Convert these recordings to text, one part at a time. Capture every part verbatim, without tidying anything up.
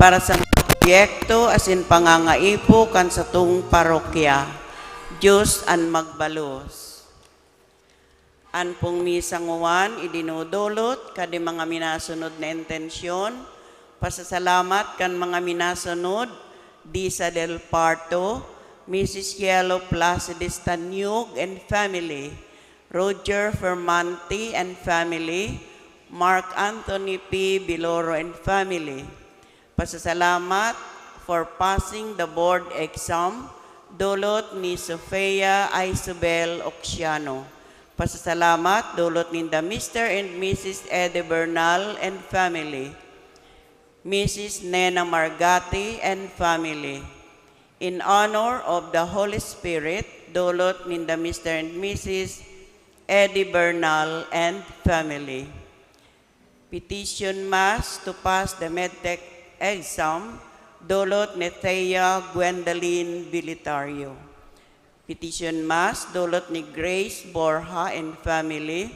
Para sa mga proyekto asin pangangaipo kan satong parokya, Dios an magbalos. An pong misa nguan idinodolot kadi mga minasunod na intensyon, pasasalamat kan mga minasunod, Disa del Parto, Missus Yelo Placides Tanyug and family, Roger Fermante and family, Mark Anthony P. Biloro and family. Pasasalamat for passing the board exam, dolot ni Sofia Isabel Oxiano. Pasasalamat, dolot ninda Mister and Missus Eddie Bernal and family, Missus Nena Margati and family. In honor of the Holy Spirit, dolot ninda Mister and Missus Eddie Bernal and family. Petition Mass to pass the medtech exam, dolot ni Thea Gwendolyn Bilitario. Petition Mass, dolot ni Grace Borja and family.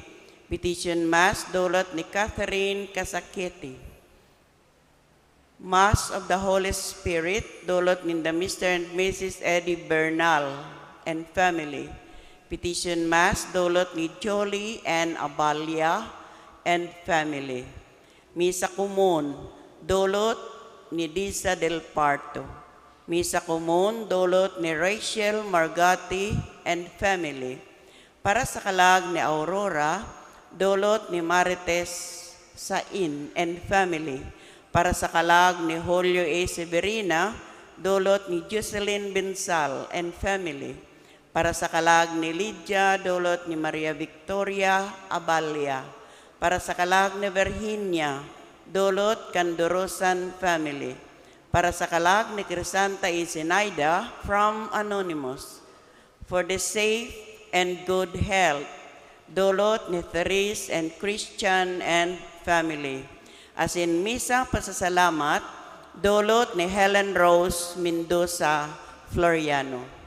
Petition Mass, dolot ni Catherine Casakete. Mass of the Holy Spirit, dolot ninda Mister and Missus Eddie Bernal and family. Petition Mass, dolot ni Jolie and Abalia and family. Misa Komon, dolot ni Disa del Parto. Misa Komon, dolot ni Rachel Margati and family. Para sa kalag ni Aurora, dolot ni Marites Sain and family. Para sa kalag ni Julio A. Severina, dolot ni Jocelyn Bensal and family. Para sa kalag ni Lydia, dolot ni Maria Victoria Abalia. Para sa kalag ni Virginia, dolot kan Dorosan family. Para sa kalag ni Crisanta y Zinaida, from Anonymous. For the safe and good health, dolot ni Therese and Christian and family. Asin misa pasasalamat, dolot ni Helen Rose Mendoza Floriano.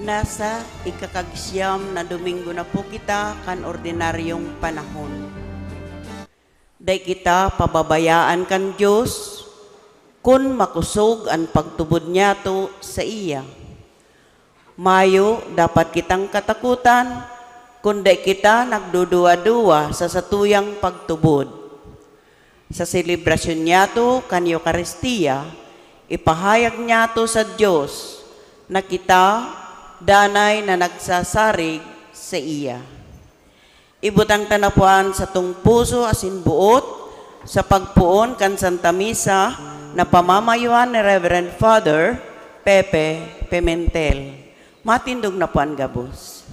Nasa ikakagsiyam na Domingo na po kita kan ordinaryong panahon. Dai kita pababayaan kan Dios kun makosog an pagtubod niyato saiya. Mayo dapat kitang katakotan kun dai kita nagduduwa-duwa sa satuyang pagtubod. Sa selebrasyon niyato kan Eukaristia, ipahayag niyato sa Dios na kita danay na nagsasarig saiya. Ibutang ta na po an satong puso asin boot sa pagpoon kan Santa Misa na pamamayuhan ni Reverend Father Pepe Pimentel. Matindog na po an gabos.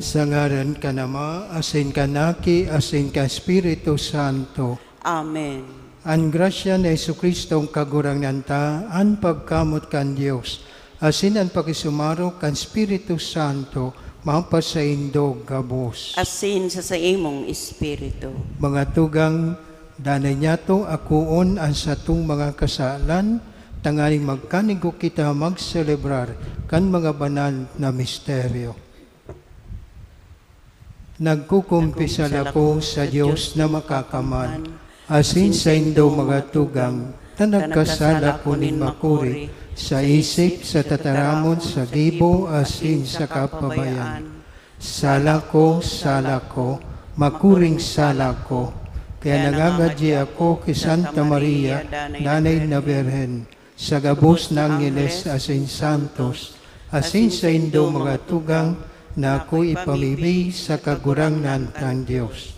Sa ngaran kan Ama, asin kan Aki, asin kan Espiritu Santo. Amen. An grasya ni Jesu-Cristo, an Kagurangnan ta, an pagkamoot kan Dios, asin an pakisumarog kan Espiritu Santo, mapasaindog gabos. Asin sa saimong espiritu. Mga tugang, Danay niyato akoon an satong mga kasalan, tanganing magkanigo kita magselebrar kan mga banal na misteryo. Nagkukumpisal ako sa Dios na makakaman, asin saindo mga tugang, ta nagkasala ko nin makuri sa isip, sa tataramon, sa gibo, asin sa kapabayaan. Sala ko, sala ko, makuring sala ko. Kaya nangangadyi ako ki Santa Maria, Danay na Birhen, sa gabos na angheles asin santos, asin saindo mga tugang, na ako ipamibi sa Kagurangnan kan Dios.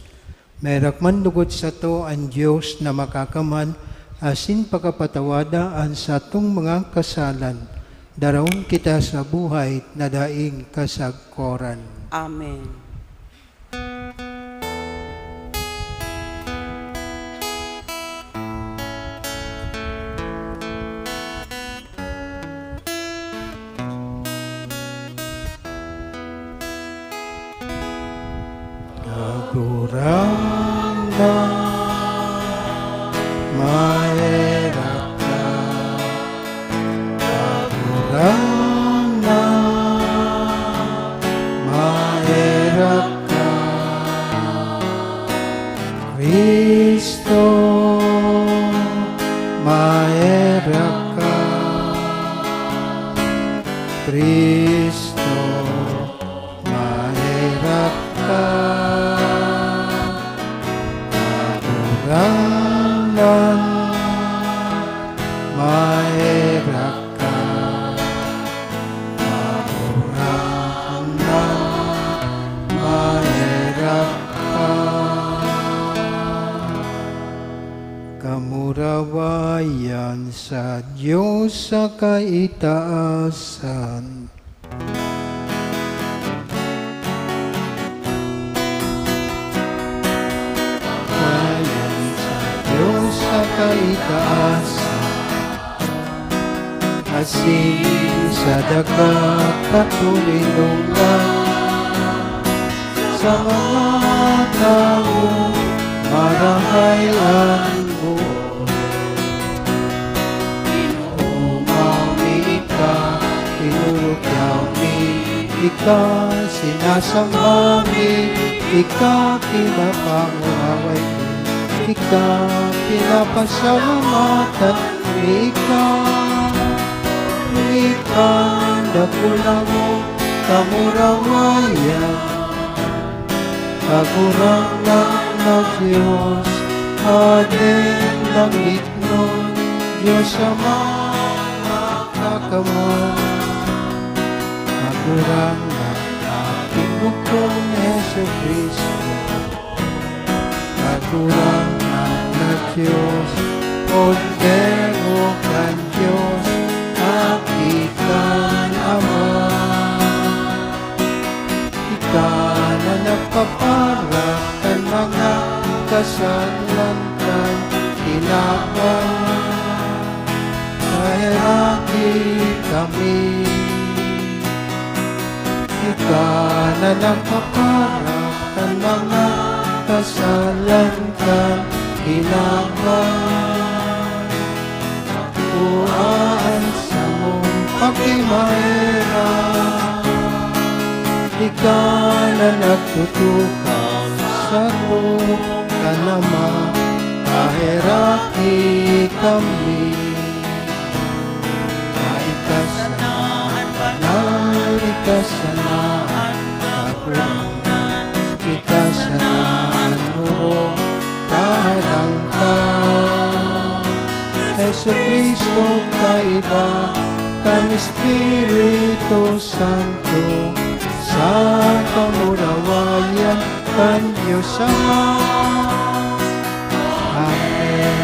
Merak man lugod sato an Dios na makakaman asin pakapatawada an satong mga kasalan. Daraon kita sa buhay na daing kasagkoran. Amen. Kagurangnan, maherak ka. Kagurangnan, maherak ka. Cristo, maherak ka. Cristo, maherak ka. Kagurangnan, maherak ka. Kagurangnan, maherak ka. Kamurawayan sa Dios sa kaitaasan. Ayan sa Diyos sa kaitaasan, asin sa daga katoninongan, sa mga tawo marahay an buot. Ginoo, mayo mi ika, tinutubod mi ika, sinasamba mi ika, pinapanguraway mi ika, pinapasalamatan mi ika. Ika an dakula mong kamurawayan, Kagurangnan na Dios, Hading langitnon, Dios Ama, Makakamay, Kagurangnan na Ginoo kong Jesu-Cristo, Kagurangnan na Dios, Kordero kan Dios, Aki kan Ama. Ika na nagpapara kan mga kasalan kan kinaban, maheraki kami. Ika na nagpapara kan mga kasalan kan kinaban, kuwaan sa mong pakimaherak. Ika na nagtutukaw sato kan Ama, maheraki kami. Ika sana an banal, ika sana an Kagurangnan, ika sana an orog, Kagurangnan. Jesu-Cristo, kaiba kan Espiritu Santo, sa kamurawayan kan Dios Ama. Amen.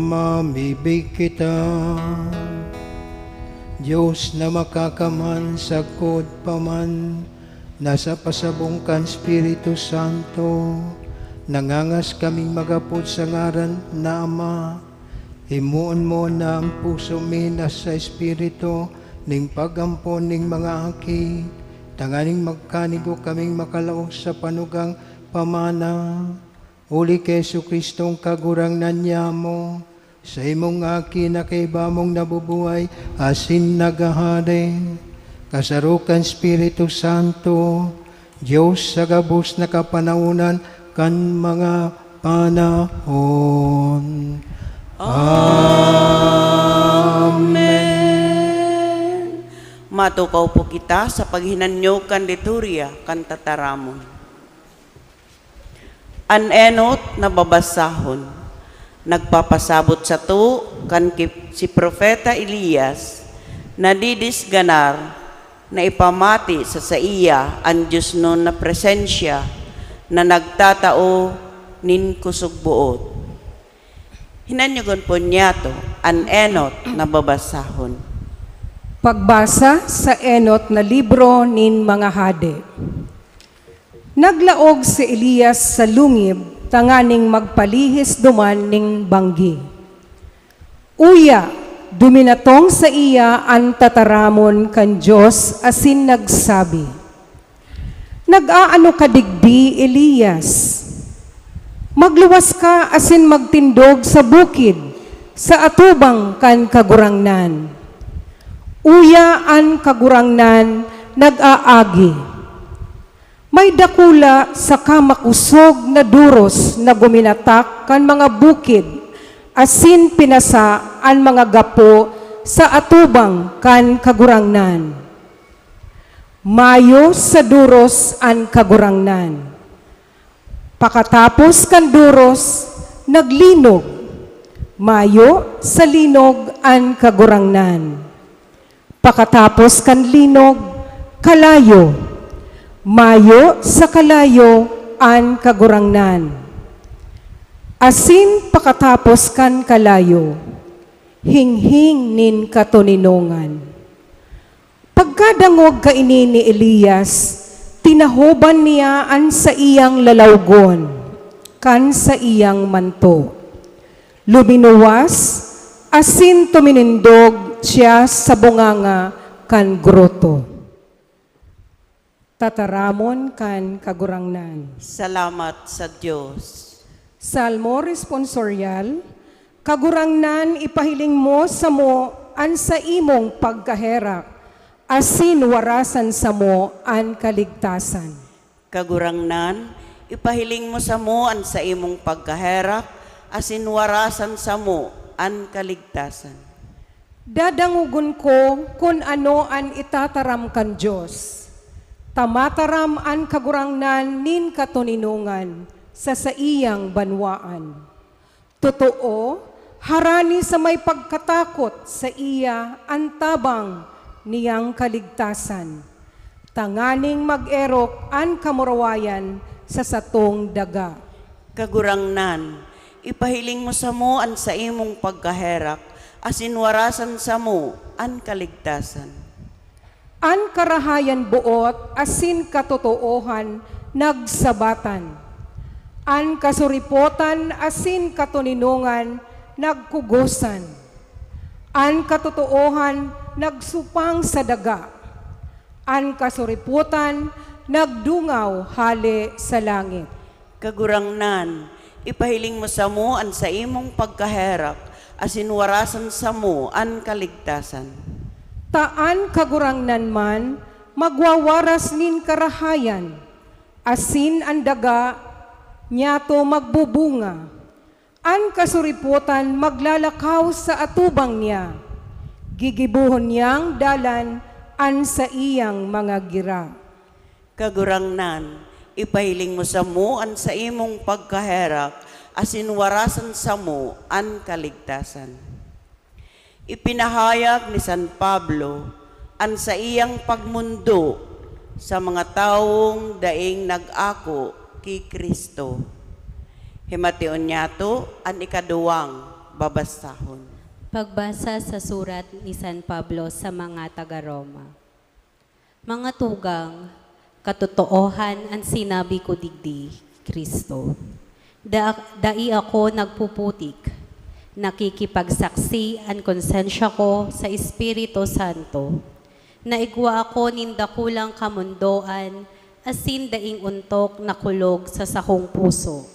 Mamibig kita. Dios na makakaman, sagkod pa man na sa pasabong kan Espiritu Santo, nangangas kaming maghapot sa ngaran na Ama, himoon mo na ang puso mi na sa espiritu nin pag-ampon nin mga aki, tanganing magkanigo kaming makalaog sa panugang pamana. Huli ki Jesu-Cristong Kagurangnan niyamo, sa imong Aki na kaiba mong nabubuhay asin naghahade, kasaro kan Espiritu Santo, Dios sa gabos na kapanahonan kan mga panahon. Amen. Matukaw po kita sa paghinanyog kan liturya kan tataramon. An enot na babasahon nagpapasabot sato kan ki-, si Propeta Elias nadidisganar na ipamati sa saiya an diosnon na presensya na nagtatao nin kusog-boot. Hinanyogon po niyato an enot na babasahon. Pagbasa sa enot na libro nin mga Hade. Naglaog si Elias sa lungib tanganing magpalihis duman nin banggi. Uya, duminatong saiya an tataramon kan Dios asin nagsabi, "Nag-aano ka digdi, Elias? Magluwas ka asin magtindog sa bukid, sa atubang kan Kagurangnan." Uya, an Kagurangnan nag-aagi. May dakula saka makosog na doros na guminatak kan mga bukid asin pinasa an mga gapo sa atubang kan Kagurangnan. Mayo sa doros an Kagurangnan. Pakatapos kan doros, naglinog. Mayo sa linog an Kagurangnan. Pakatapos kan linog, kalayo. Mayo sa kalayo an Kagurangnan. Asin pakatapos kan kalayo, hinghing nin katoninongan. Pagkadangog kaini ni Elias, tinahoban niya an saiyang lalawgon kan saiyang manto. Luminuwas asin tuminindog siya sa bunganga kan groto. Tataramon kan Kagurangnan. Salamat sa Dios. Salmo Responsorial. Kagurangnan, ipahiling mo samo an saimong pagkaherak, asin warasan samo an kaligtasan. Kagurangnan, ipahiling mo samo an saimong pagkaherak, asin warasan samo an kaligtasan. Dadangogon ko kun ano an itataram kan Dios. Ta mataram an Kagurangnan nin katoninongan sa saiyang banwaan. Totoo, harani sa may pagkatakot saiya an tabang niyang kaligtasan, tanganing mag-erok an kamurawayan sa satong daga. Kagurangnan, ipahiling mo samo an saimong pagkaherak, asin warasan samo an kaligtasan. An karahayan boot asin katotoohan nagsabatan. An kasuripotan asin katoninongan nagkugosan. An katotoohan nagsupang sa daga. An kasuripotan nagdungaw hale sa langit. Kagurangnan, ipahiling mo samo an saimong pagkaherak, asin warasan samo an kaligtasan. Ta an Kagurangnan man magwawaras nin karahayan, asin an daga niyato magbubunga. An kasuripotan maglalakaw sa atubang niya. Gigibohon niyang dalan an saiyang mga gira. Kagurangnan, ipahiling mo samo an saimong pagkaherak, asin warasan samo an kaligtasan. Ipinahayag ni San Pablo an saiyang pagmondo sa mga tawong daing nag-ako ki Cristo. Himateon niyato an ikaduwang babasahon. Pagbasa sa surat ni San Pablo sa mga taga-Roma. Mga tugang, katotoohan an sinabi ko digdi, Cristo. Da-, dai ako nagpuputik. Nakikipagsaksi an konsensya ko sa Espiritu Santo. Naigwa ako nin dakulang kamondoan asin daing ontok na kulog sa sakong puso,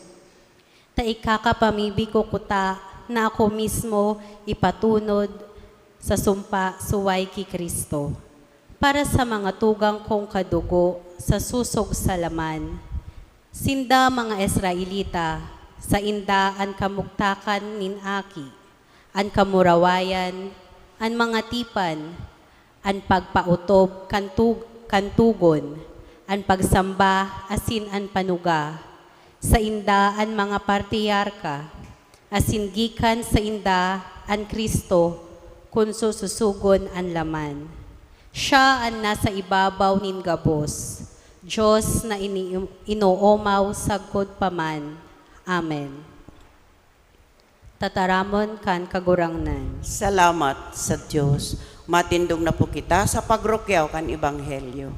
ta ikakapamibi ko kuta na ako mismo ipatunod sa sumpa suway ki Cristo, para sa mga tugang kong kadugo sa susog sa laman. Sinda, mga Israelita, sainda an kamugtakan nin aki, an kamurawayan, an mga tipan, an pagpaotob kan tug-, kan tugon, an pagsamba asin an panuga. Sainda an mga patriarka, asin gikan sainda an Cristo, kun sususugon an laman. Siya an nasa ibabaw nin gabos, Dios na ini-, inoomaw sagkod pa man. Amen. Tataramon kan Kagurangnan. Salamat sa Dios. Matindog na po kita sa pagrukyaw kan Ebanghelyo.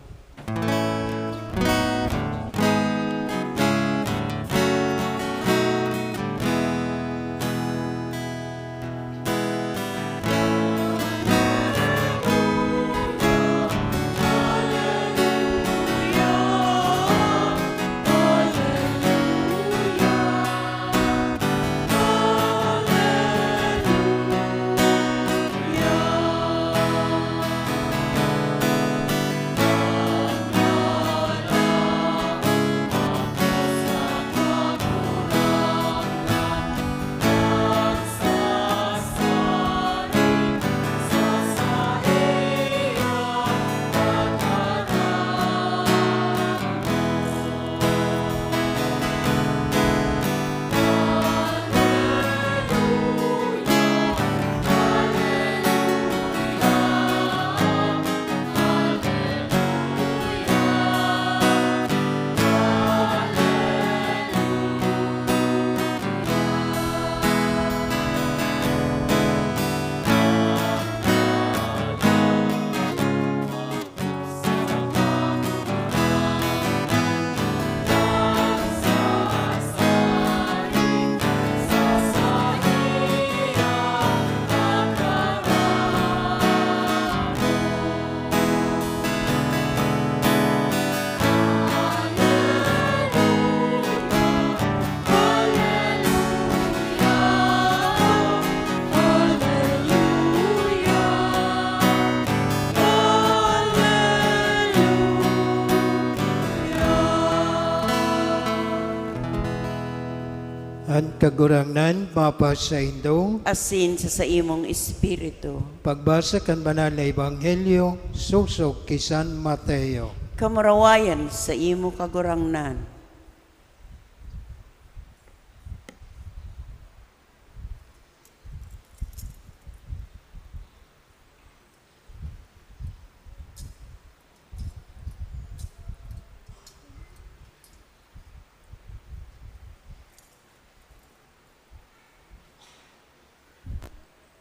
An Kagurangnan mapasaindo. Asin sa saimong espiritu. Pagbasa kan Banal na Ebanghelyo sosog ki San Mateo. Kamurawayan sa imo, Kagurangnan.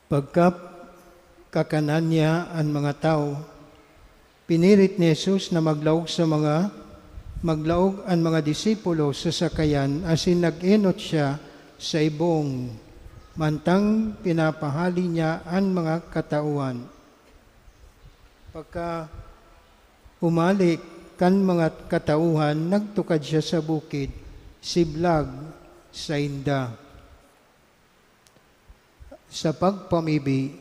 Pagkakakanan niya an mga tawo, pinirit ni Jesus na maglaog sa mga, maglaog an mga disipulo sa sakayan asin nag-enot siya sa ibong, mantang pinapahale niya an mga katauhan. Pagka umali kan mga katauhan, nagtukad siya sa bukid, siblag sainda. Sa pagpamibi,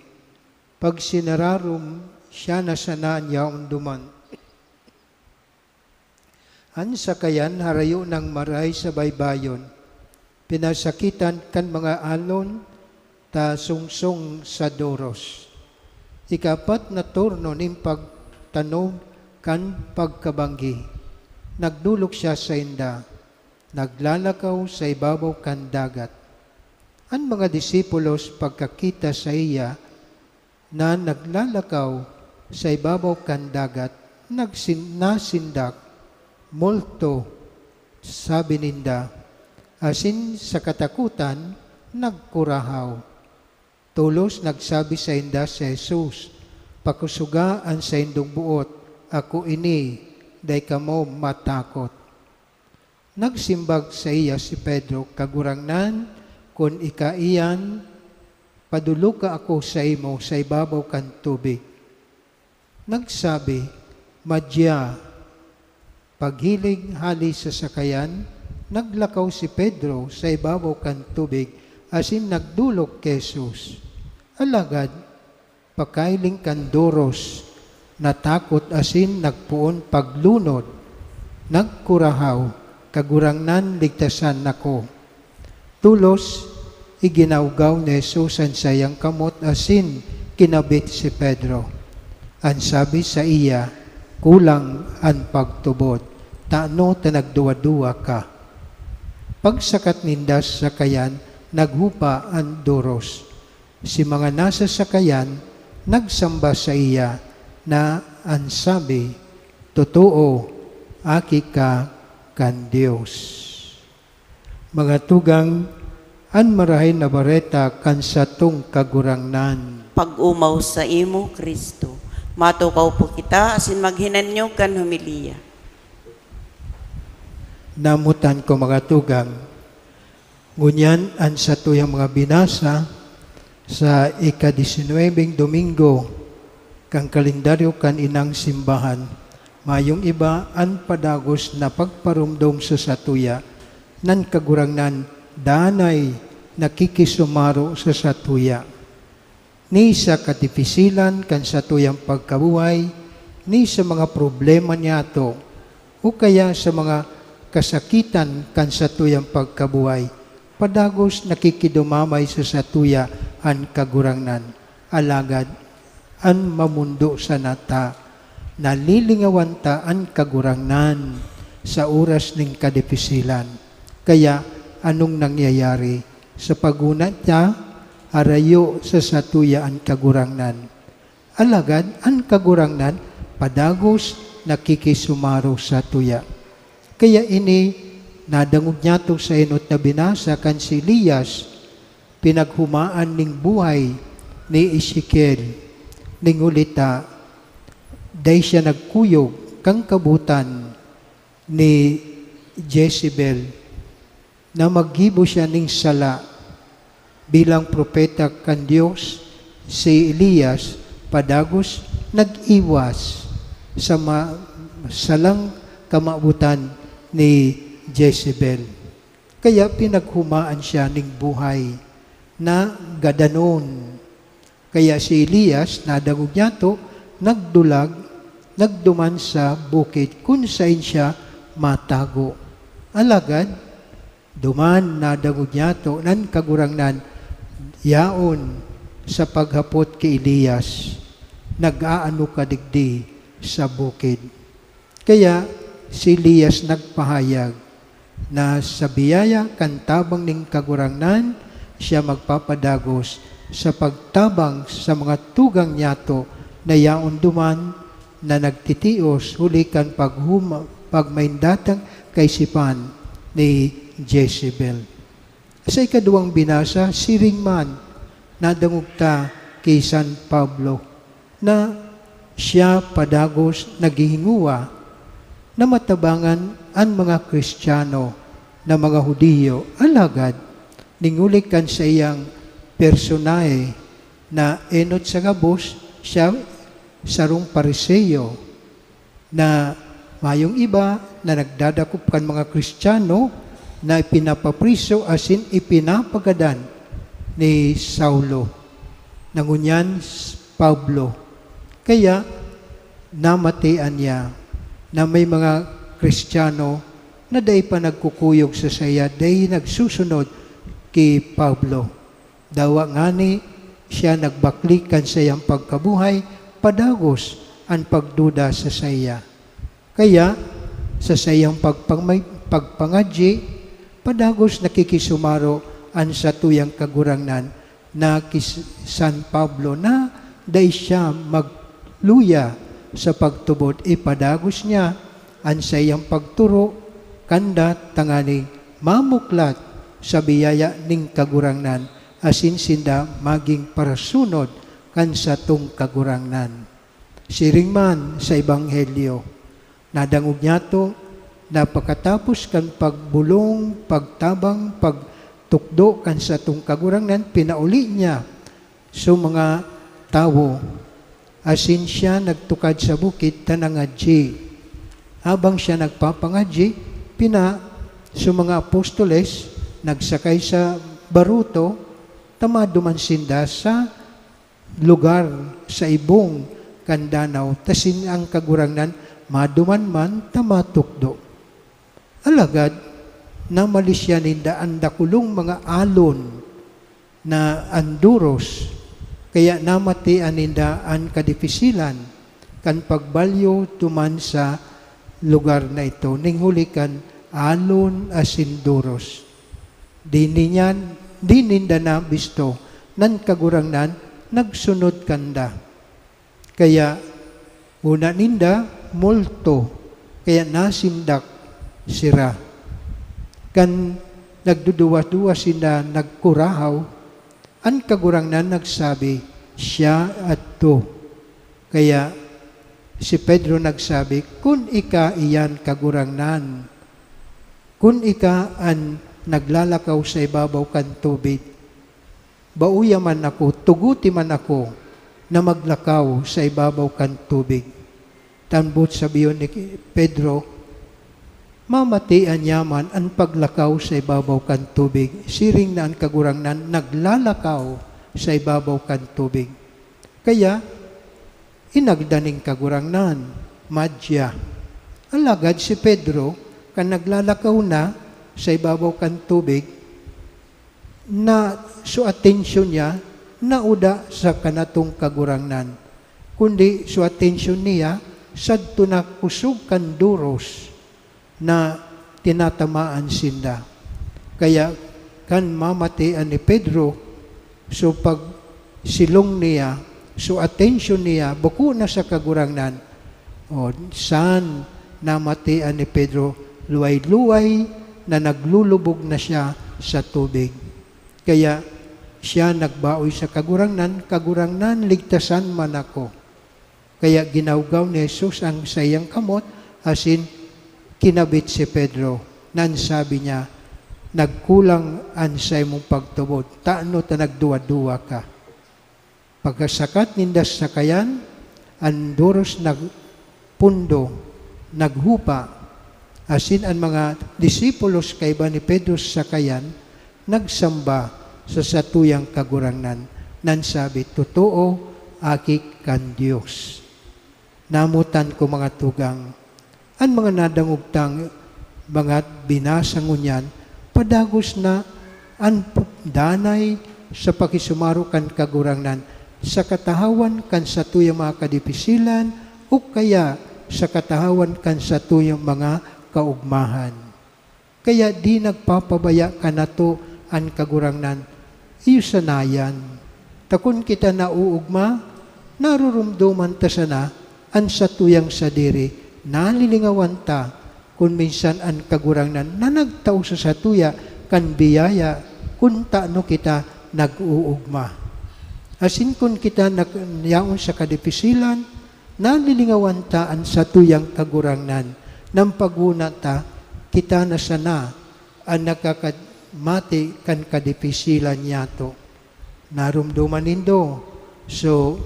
pagsinararom siya na sana an yaon duman. An sakayan harayo nang maray sa baybayon, pinasakitan kan mga alon ta sungsong sa doros. Ikaapat na turno nin pagtanom kan pagkabanggi, nagdolok siya sainda, naglalakaw sa ibabaw kan dagat. An mga disipulos, pagkakita saiya na naglalakaw sa ibabaw kan dagat, nagsin-, nasindak, "Multo," sabi ninda, asin sa katakotan nagkurahaw. Tolos nagsabi sainda si Jesus, "Pakosoga an saindong boot, ako ini, dai kamo matakot." Nagsimbag saiya si Pedro, "Kagurangnan, kun ika iyan, padoloka ako saimo sa ibabaw kan tubig." Nagsabi, "Madya." Paghilig hali sa sakayan, naglakaw si Pedro sa ibabaw kan tubig asin nagdolok ki Jesus. Alagad, pakahiling kan doros, natakot asin nagpoon paglunod, nagkurahaw, "Kagurangnan, ligtasan ako." Tolos, iginawgaw ni Jesus an saiyang kamot asin kinabit si Pedro. An sabi saiya, "Kulang an pagtubod, tano ta nagduwa-duwa ka?" Pagsakat ninda sa sakayan, naghupa an doros. Si mga nasa sakayan nagsamba saiya na an sabi, "Totoo, aki ka kan Dios." Mga tugang, an Marahay na Bareta kan satong Kagurangnan. Pag-omaw saimo, Cristo. Matukaw po kita asin maghinanyog kan homilya. Namotan ko, mga tugang, ngunyan an satuyang mga binasa sa ika-disinwebeng Domingo kan kalendaryo kan Inang Simbahan, mayong iba an padagos na pagparomdom sa satuya, nan Kagurangnan danay nakikisumaro sa satuya. Ni sa kadipisilan kan satuyang pagkabuhay, ni sa mga problema niyato, o kaya sa mga kasakitan kan satuyang pagkabuhay, padagos nakikidumamay sa satuya an Kagurangnan. Alagad, an mamondo sana ta, nalilingawan ta an Kagurangnan sa oras nin kadipisilan. Kaya, anong nangyayari? Sa paguna ta, harayo sa satuya an Kagurangnan. Alagad an Kagurangnan padagos nakikisumaro satuya. Kaya ini, nadangog niyato sa enot na binasa kan si Elias, pinaghumaan nin buhay ni Ezekiel, nin huli ta, dai siya nagkuyog kan kabotan ni Jezebel na maggibo siya nin sala. Bilang propeta kan Dios, si Elias padagos nag-iwas sa ma-, salang kamawotan ni Jezebel. Kaya pinaghumaan siya nin buhay na gadanon. Kaya si Elias, nadangog niyato, nagdulag, nagduman sa bukid kun saen siya matago. Alagad, duman nadangog niyato nan Kagurangnan yaon sa paghapot ki Elias, "Nag-aano ka digdi sa bukid?" Kaya si Elias nagpahayag na sa biyaya kan tabang nin Kagurangnan siya magpapadagos sa pagtabang sa mga tugang niyato na yaon duman na nagtitios huli kan paghuma-, pagmaindatang kaisipan ni Jezebel. Sa ikaduwang binasa, siring man, nadangog ta ki San Pablo na siya padagos naghihingowa na matabangan an mga Cristiano na mga Judio, alagad, nin huli kan saiyang personahe na enot sa gabos, siya sarong Pariseo, na mayong iba na nagdadakop kan mga Cristiano na ipinapapriso asin ipinapagadan ni Saulo, na ngunyan s-, Pablo. Kaya, namatian niya na may mga Cristiano na dai pa nagkukuyog sa saiya, dai nagsusunod ki Pablo. Dawa ngani siya nagbakle kan saiyang pagkabuhay, padagos an pagduda sa saiya. Kaya, sa saiyang pagpangmay-, pagpangadyi, padagos nakikisumaro an satuyang Kagurangnan na ki S-, San Pablo na dai siya magluya sa pagtubod. Ipadagos niya an saiyang pagtoro kanda tanganing mamuklat sa biyaya nin Kagurangnan asin sinda magin parasunod kan satong Kagurangnan. Siring man sa Ebanghelyo, nadangog niyato na pakatapos kan pagbolong, pagtabang, pagtukdo kan satong Kagurangnan, pinauli niya so mga tawo Asin siya nagtukad sa bukid ta nangadyi. Habang siya nagpapangadyi, pina so mga apostoles nagsakay sa baruto ta maduman sinda sa lugar sa ibong kan danaw, ta sin ang Kagurangnan maduman man ta matukdo. Alagad, namalisyan ninda an dakulong mga alon na anduros, kaya namatian ninda an kadipisilan kan pagbalyo duman sa lugar na ito, ning huli kan alon asin duros. Di niyan, di ninda nabisto nan Kagurangnan nagsunod kanda. Kaya una ninda multo, kaya nasindak sira. Kan nagduduwa-duwa sinda nagkurahaw, an Kagurangnan nagsabi, "Siya adto." Kaya si Pedro nagsabi, "Kun ika iyan, Kagurangnan, kun ika an naglalakaw sa ibabaw kan tubig, baoya man ako, tuguti man ako na maglakaw sa ibabaw kan tubig." Tan boot sabihon ni Pedro, "Mamatian niya man an paglakaw sa ibabaw kan tubig, siring na an Kagurangnan naglalakaw sa ibabaw kan tubig." Kaya, inagda nin Kagurangnan, madya. Alagad si Pedro, kan naglalakaw na sa ibabaw kan tubig, na so atensyon niya nauda sa kanatong Kagurangnan, kundi so atensyon niya sadto na kusog kan doros na tinatamaan sinda. Kaya kan mamatian ni Pedro, so pagsilong niya, so atensyon niya bako na sa Kagurangnan, o, san namatian ni Pedro, luway-luway na naglulubog na siya sa tubig. Kaya siya nagbaoy sa Kagurangnan, "Kagurangnan, ligtasan man ako." Kaya ginawgaw ni Jesus ang saiyang kamot asin kinabit si Pedro. Nan sabi niya, "Nagkulang an saimong pagtubod. Tano ta nagduwa-duwa ka?" Pagkasakat ninda sa sakayan, an doros nagpundo, naghupa, asin an mga disipulos kaiba ni Pedro sa sakayan nagsamba sa satuyang Kagurangnan, nan sabi, "Totoo, Aki kan Dios." Namotan ko, mga tugang, an mga nadangog tang mga binasa ngunyan, padagos na an pu-, danay sa pakisumaro kan Kagurangnan sa katahawan kan satuyang mga kadipisilan o kaya sa katahawan kan satuyang mga kaogmahan. Kaya di nagpapabaya kanato an Kagurangnan. Iyo sana yan. Ta kun kita nauugma, narurumdoman ta sana an satuyang sadiri, nalilingawan ta kun minsan an Kagurangnan na nagtao sa satuya kan biyaya kun tano kita nag-uugma. Asin kun kita nag-, yaon sa kadipisilan, nalilingawan ta an satuyang Kagurangnan, nang paghona ta, kita na sana an nakakamate kan kadipisilan niyato. Narumdoman nindo, so,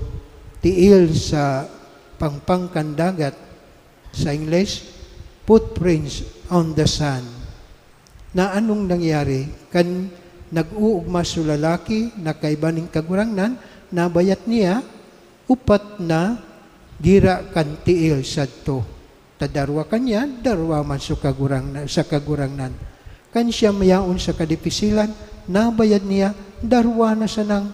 tiil sa pangpang kan dagat, sa English, footprints on the sand. Na anong nangyari? Kan nag-uugma so lalaki na kaiba nin Kagurangnan, nabayat niya upat na gira kan tiil sadto. Ta darwa kaniya, darwa man sa Kagurangna-, sa Kagurangnan. Kan siya mayaon sa kadipisilan, nabayad niya, darwa na sanang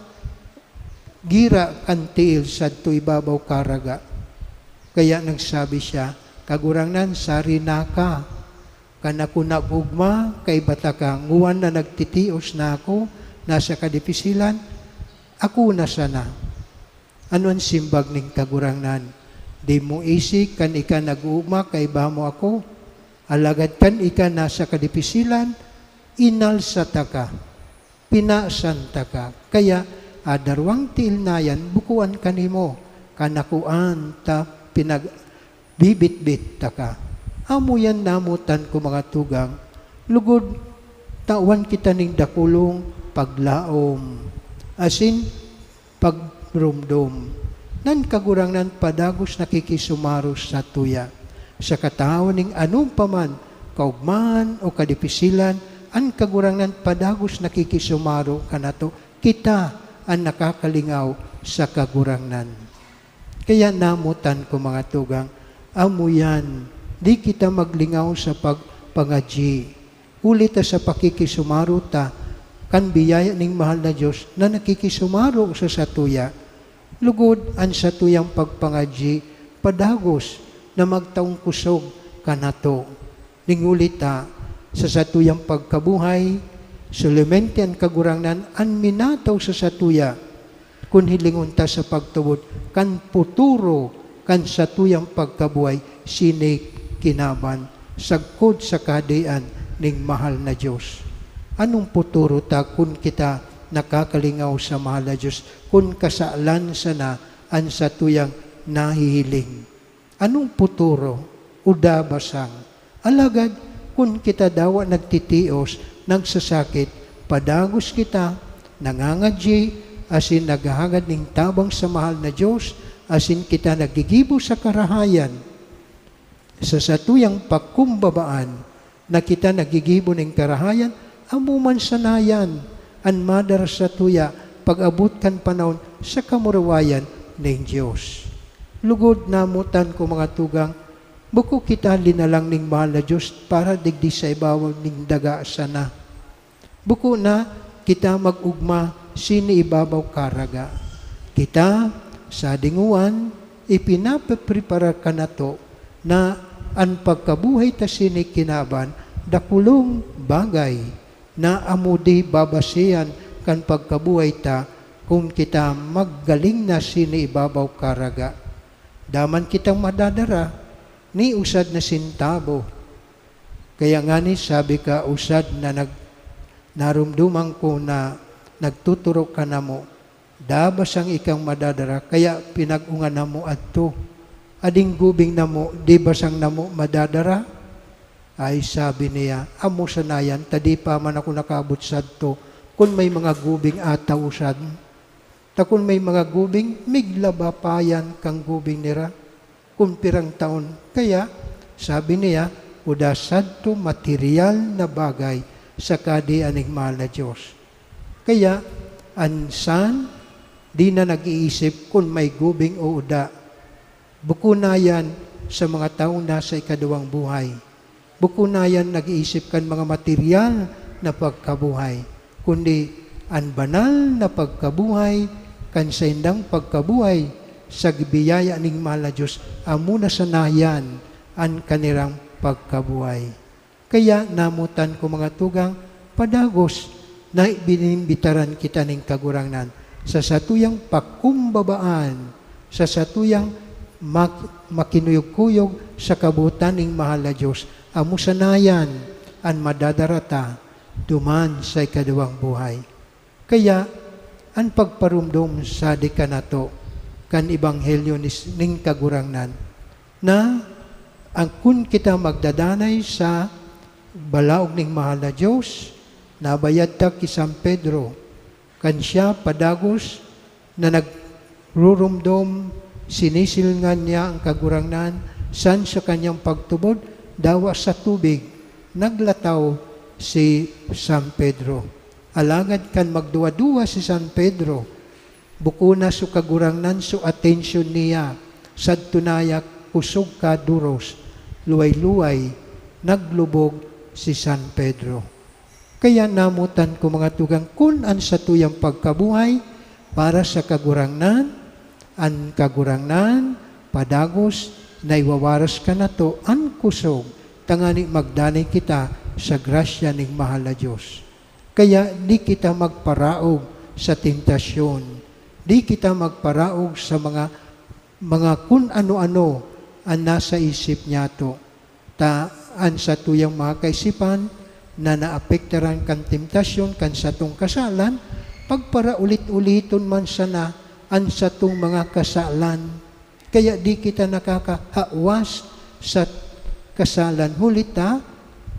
gira kan tiil sadto ibabaw karaga. Kaya nagsabi siya, "Kagurangnan, sari na ka. Kan ako nag-ugma, kaiba taka. Nguan na nagtitios na ako, nasa kadipisilan, ako na sana." Ano an simbag nin Kagurangnan? Di mo isig kan ika nag-uugma kaiba mo ako, alagad kan ika nasa kadipisilan, inalsa taka, pinasan taka. Kaya, adarwang tiil na yan, bukuan kanimo, kanakuan ta pinagbibitbit taka. Amo yan namotan ko, mga tugang, lugod tawan kita nin dakulong paglaom. Asin, pagromdom. Nan Kagurangnan padagos nakikisumaro satuya. Sa katawo ning ano pa man, kaugmahan o kadipisilan, an Kagurangnan padagos nakikisumaro kanato. Kita an nakakalingaw sa Kagurangnan. Kaya namotan ko, mga tugang, amo yan, di kita maglingaw sa pagpangadyi. Huli ta sa pakikisumaro ta kan biyaya ning mahal na Dios na nakikisumaro sa satuya. Lugod an satuyang pagpangadyi padagos na magtaong kusog kanato. Ning huli ta, sa satuyang pagkabuhay, solamente an Kagurangnan an minataw sa satuya. Kun hilingon ta sa pagtubod kan puturo kan satuyang pagkabuhay, sini kinaban sagkod sa Kahadean ning mahal na Dios. Anong puturo ta kun kita nakakalingaw sa mahal na Dios, kun kasalan sana an satuyang nahihiling? Anong puturo o dabasang? Alagad kun kita dawa nagtitios, nagsasakit, padagos kita, nangangadyi, asin naghahangad nin tabang sa mahal na Dios, asin kita naggigibo sa karahayan, sa satuyang pakumbabaan, na kita naggigibo nin karahayan, amo man sana yan an madara satuya pag-abot kan panahon sa kamurawayan nin Dios. Lugod namotan ko, mga tugang, buko kita linalang ning mahal na Dios para digdi sa ibabaw nin daga sana. Buko na kita mag-ugma sini ibabaw karaga. Kita, sa dingoan, ipinapapreparar kanato na an pagkabuhay ta sini kinaban dakulong bagay na amo di babasehan kan pagkabuhay ta kun kita maggaling na sini ibabaw karaga. Daman kitang madadara ni usad na sentabo. Kaya ngani sabi ka usad na nag-, narumduman ko na nagtuturok ka namo, dabasang ikang madadara, kaya pinag-unga namo adto. Ading gubing namo, di basang namo madadara? Ay, sabi niya, amo sana yan, ta di pa man ako nakaabot sadto, kun may mga gubing ata usad. Ta kun may mga gubing, miglaba pa yan kan gubing nira kun pirang taon. Kaya, sabi niya, uda sadto material na bagay sa Kahadean ning mahal na Dios. Kaya, an san, di na nag-iisip kun may gubing o uda. Buko na yan sa mga taong nasa ikaduwang buhay. Buko na yan nag-iisip kan mga material na pagkabuhay, kundi an banal na pagkabuhay kan saindang pagkabuhay sa biyaya ning mahal na Dios, amo na sana yan an kanirang pagkabuhay. Kaya namotan ko, mga tugang, padagos na binimbitaran kita nin Kagurangnan sa satuyang pakumbabaan, sa satuyang mak-, makinuyog-kuyog sa kabotan ning mahal na Dios. Amo sana yan an madadara ta duman sa ikaduwang buhay. Kaya, an pagparomdom sadi kanato kan ebanghelyo ni, ning Kagurangnan, na ang kun kita magdadanay sa balaog ning mahal na Dios, nabayad ta ki San Pedro, kan siya padagos na nagruromdom, sinisilngan niya ang Kagurangnan, san sa kanyang pagtubod, dawa sa tubig, naglataw si San Pedro. Alagad kan magduwa-duwa si San Pedro, buko na so Kagurangnan so atensyon niya, sadto na ya kusog ka duros, luway-luway, naglubog si San Pedro. Kaya namotan ko, mga tugang, kun an satuyang pagkabuhay para sa Kagurangnan, an Kagurangnan, padagos na iwawaras kanato an kusog, tangani magdanay kita sa grasya ning mahal na Dios. Kaya di kita magparaog sa temptasyon, di kita magparaog sa mga, mga kun ano-ano an nasa isip niyato. Ta an satuyang mga kaisipan na naapektaran kan temptasyon kan satong kasalan, pagparaulit-uliton man sana an satong mga kasalan. Kaya di kita nakakahawas sa kasalan. Huli ta,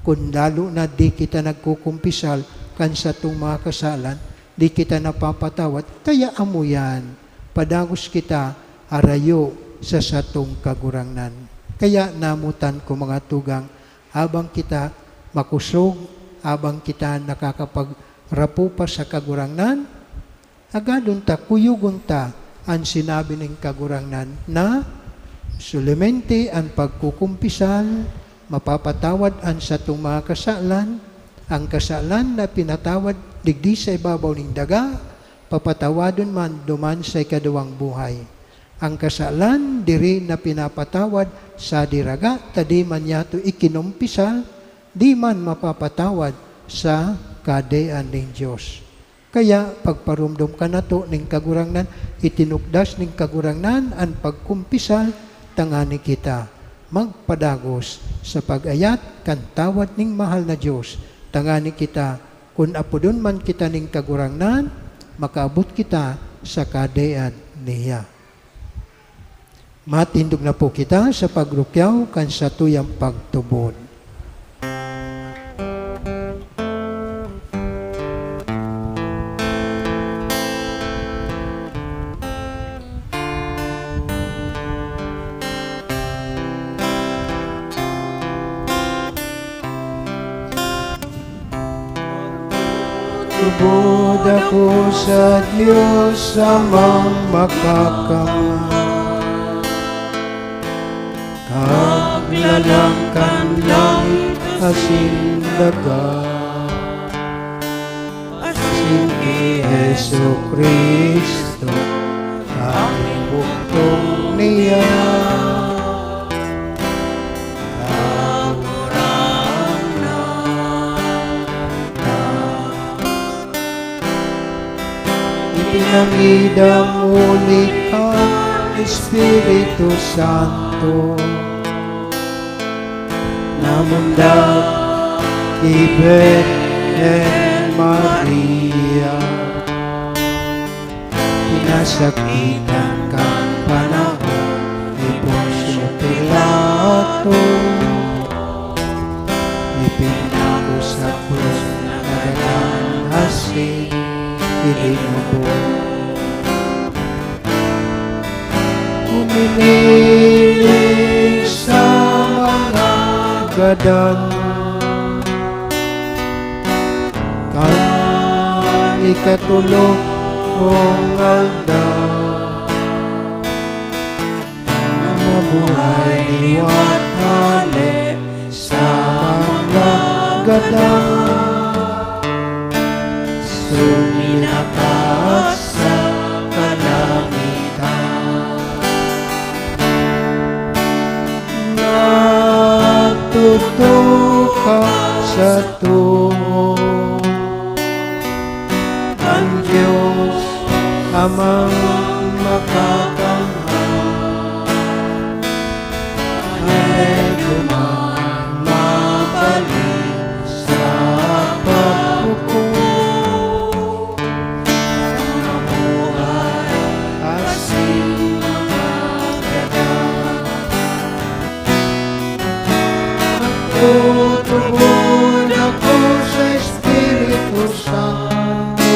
kun lalo na di kita nagkukumpisal kan satong mga kasalan, di kita napapatawad. Kaya amo yan, padagos kita harayo sa satong Kagurangnan. Kaya namotan ko, mga tugang, habang kita makosog, habang kita nakakapagrapo pa sa Kagurangnan, agadon ta, kuyogon ta an sinabi nin Kagurangnan na, "Solamente an pagkukumpisal mapapatawad an satong mga kasalan, ang kasalan na pinatawad digdi sa ibabaw nin daga, papatawadon man duman sa ikaduwang buhay. Ang kasalan diri na pinapatawad sa diraga ta di man yato ikinumpisal, di man mapapatawad sa Kahadean nin Dios." Kaya pagparomdom kanato nin Kagurangnan, itinukdas nin Kagurangnan an pagkumpisal tangani kita magpadagos sa pag-ayat kan tawad nin mahal na Dios, tangani kita, kun apodon man kita nin Kagurangnan, makaabot kita sa Kahadean niya. Matindog na po kita sa pagrukyaw kan satuyang pagtubod. Lubod ako sa Dios Amang Makakamhan, Kaglalang kan langit asin daga, asin ki Jesu-Cristo, an bugtong niya. Kagurangnan na. Ipinangidam huli kan Espiritu Santo, namundag ki Birhen Maria. Pinasakitan kan panahon ni Poncio Pilato, ipinako sa krus, nagadan asin ilinubong. Uminiling sa mga gadan kan ikatolong aldaw, na mabuhay liwat hale sa mga gadan, suminakat sa kalangitan. Nagtutuka sato kan Dios Amang Makakamhan. Hale duman mabalin sa paghukom. Mabuhay asin mga gadan. Magtutubod ako sa Espiritu Santo,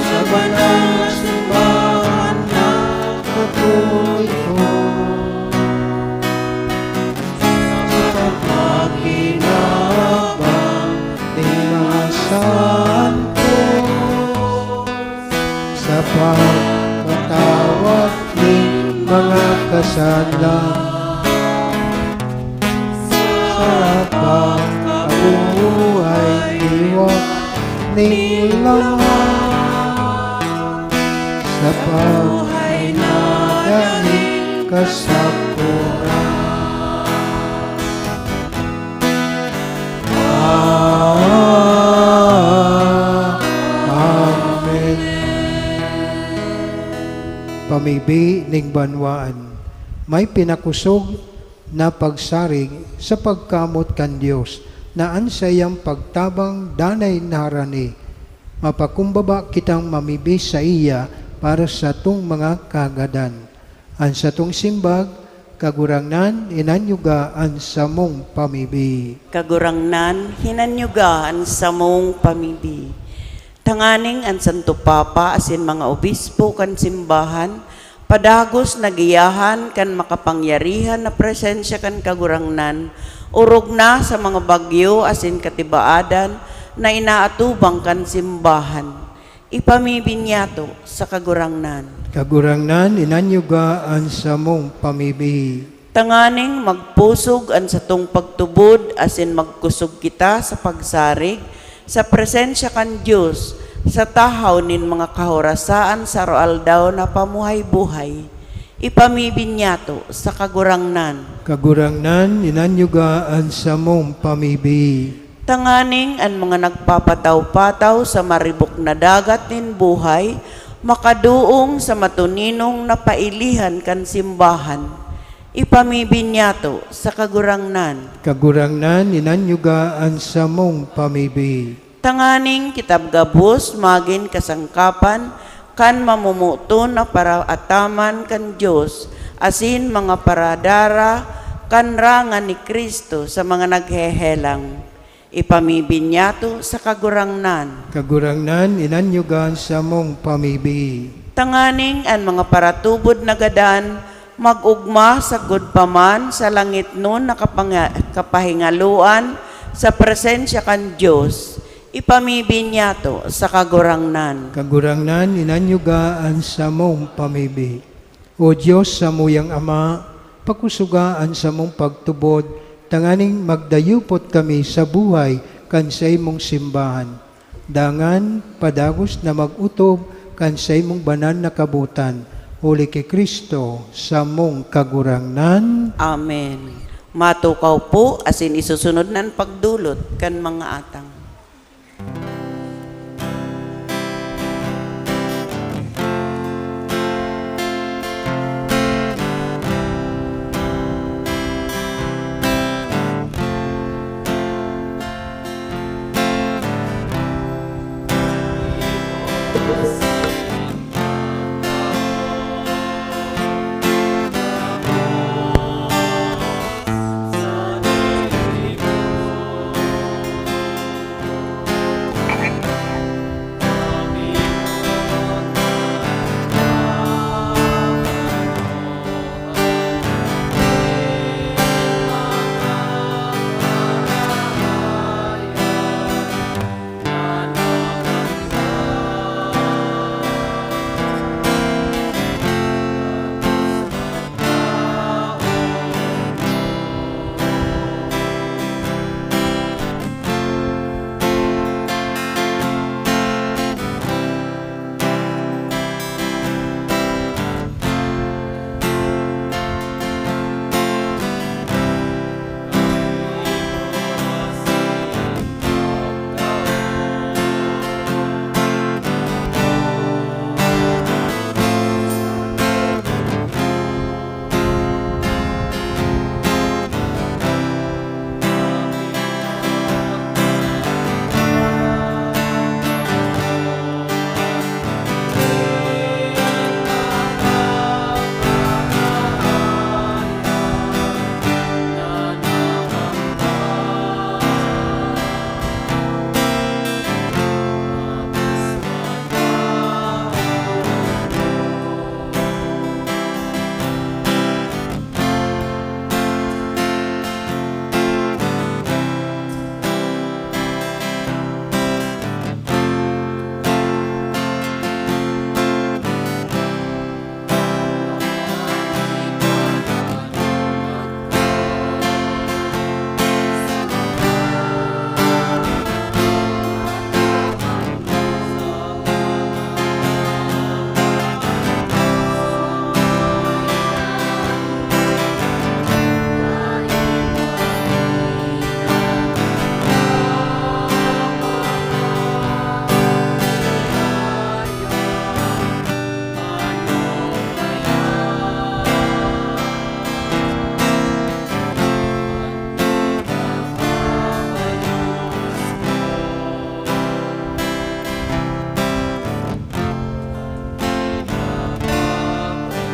sa banal na simbahan na Katoliko, sa pagpapakinabang nin mga santo, sa pagpatawad nin mga kasalan, sa pagkabuhay liwat nin laman, sa pagkabuhay na daing kasapulan. Ah, amen. Pamibi nin banwaan. May pinakosog na pagsarig sa pagkamoot kan Dios, na an saiyang pagtabang danay na harani. Mapakumbaba kitang mamibi saiya para satong mga kahagadan. An satong simbag, Kagurangnan, hinanyuga an samong pamibi. Kagurangnan, hinanyuga an samong pamibi. Tanganing an Santo Papa asin mga obispo kan simbahan, padagos na giyahan kan makapangyarihan na presensya kan Kagurangnan, orog na sa mga bagyo asin katibaadan na inaatubang kan simbahan. Ipamibinyato sa Kagurangnan. Kagurangnan, inanyuga an samong pamibi. Tanganing magpusog an satong pagtubod asin magkusog kita sa pagsarig sa presensya kan Dios sa tahaw nin mga kahorasaan sa aroaldaw na pamuhay-buhay. Ipamibinyato sa Kagurangnan. Kagurangnan, inanyuga an samong pamibi. Tanganing an mga nagpapataw-pataw sa maribok na dagat nin buhay makadoong sa matuninong na pailihan kan simbahan. Ipamibinyato sa Kagurangnan. Kagurangnan, inanyuga an samong pamibi. Tanganing kita gabos magin kasangkapan kan mamomoton na paraataman kan Dios asin mga paradara kan rangan ni Cristo sa mga naghehelang. Ipamibinyato sa Kagurangnan. Kagurangnan, inanyuga an samong pamibi. Tanganing an mga paratubod na gadan mag-ogma sagkod pa man sa langitnon na kapanga-, kapahingaloan sa presensya kan Dios. Ipamibinyato sa Kagurangnan. Kagurangnan, inanyuga an samong pamibi. O Dios, samuyang Ama, pakusoga an samong pagtubod, tanganing magdayupot kami sa buhay kan saimong simbahan. Dangan, padagos na mag-otob kan saimong banal na kabotan, huli ki Cristo, samong Kagurangnan. Amen. Matukaw po, asin isusunod na an pagdolot kan mga atang.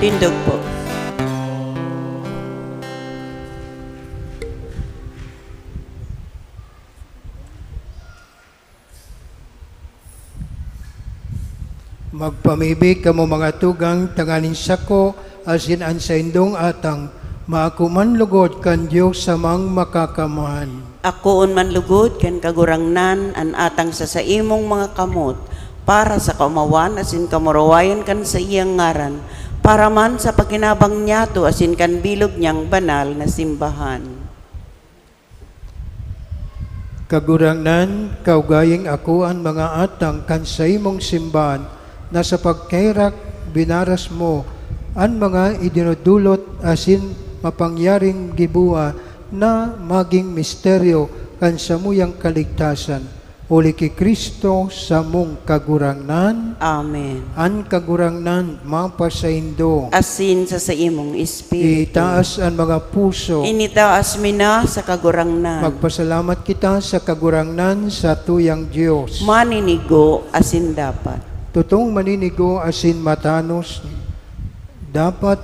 Tindog po. Magpamibi kamo, mga tugang, tanganing sako asin an saindong atang maako man lugod kan Dios Amang Makakamhan. Akoon man lugod kan Kagurangnan an atang sa saimong mga kamot, para sa kaomawan asin kamurawayan kan saiyang ngaran, para man sa pakinabang niyato asin kan bilog niyang banal na simbahan. Kagurangnan, kaugayang ako an mga atang kan saimong simbahan na sa pagkaherak binaras mo an mga idinodolot asin mapangyaring giboha na magin misteryo kan samuyang kaligtasan, huli ki Cristo samong Kagurangnan. Amen. An Kagurangnan mapasaindo. Asin sa saimong espiritu. Itaas an mga puso. Initaas mi na sa Kagurangnan. Magpasalamat kita sa Kagurangnan, satuyang Dios. Maninigo asin dapat. Totong maninigo asin matanos, dapat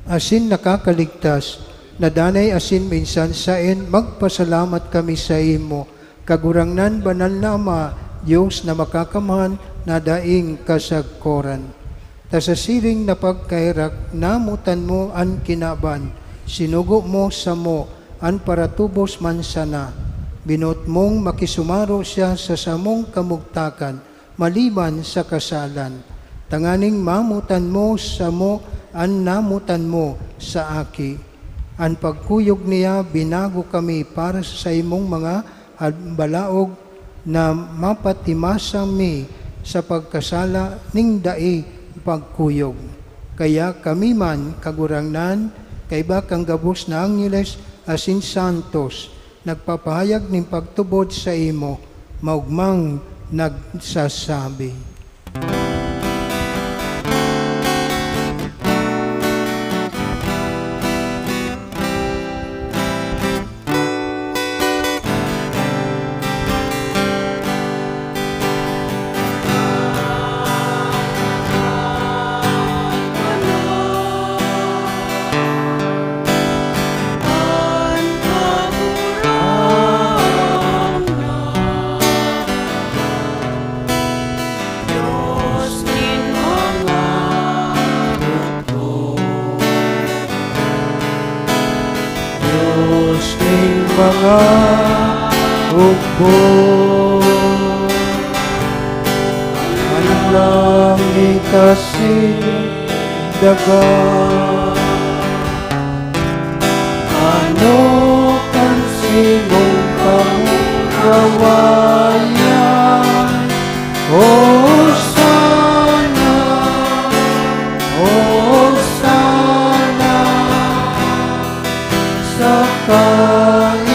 asin nakakaligtas, na danay asin minsan saen magpasalamat kami saimo, Kagurangnan, banal na Ama, Dios na makakamhan na daing kasagkoran. Ta sa siring na pagkaherak, namotan mo an kinaban, sinugo mo samo an paratubos man sana. Binoot mong makisumaro siya sa samong kamugtakan, maliban sa kasalan, tanganing mamotan mo samo an namotan mo sa Aki. An pagkuyog niya, binago kami para sa saimong mga hal-, balaog, na mapatimasang mi sa pagkasala ning dai pagkuyog. Kaya kami man, Kagurangnan, kaiba kan gabos na angheles asin santos, nagpapahayag nin pagtubod saimo, maogmang nagsasabi. Dios nin mga hukbo, an langit asin daga. Ano kan simong kamurawayan? Hosana, Hosana sa kaitaasan.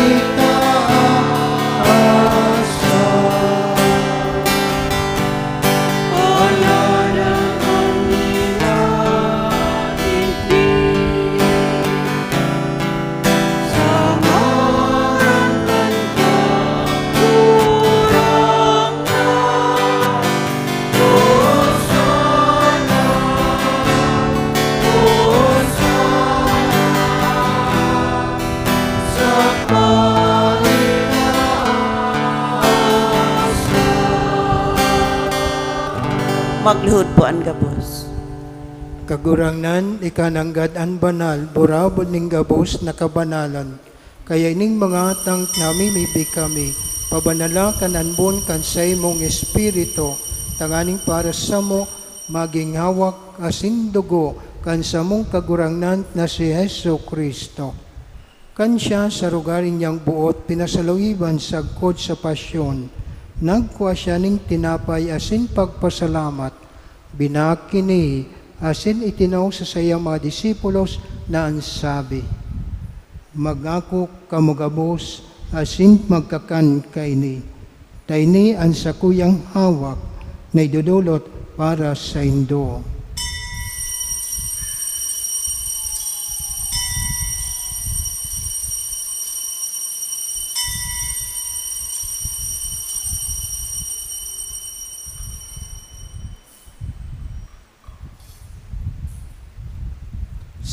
Wala na ang nila digdi sa ngaran kan Kagurangnan. Hosana, Hosana sa kaitaasan. Magluhod po an gabos. Kagurangnan, ika nanggad an banal, burabod nin gabos na kabanalan. Kaya ining mga atang namimibi kami, pabanala kan anbon kan saimong Espiritu, tanganing para samo magin hawak asin dugo kan samong Kagurangnan na si Jesu-Cristo. Kan siya sa rogaring niyang boot pinasaluiban sagkod sa pasyon, nagkua siya nin tinapay asin pagpasalamat, binakini asin itinao sa saiyang mga disipulos na an sabi, "Mag-ako kamo gabos asin magkakan kaini. Ta ini an sakuyang hawak na idodolot para saindo."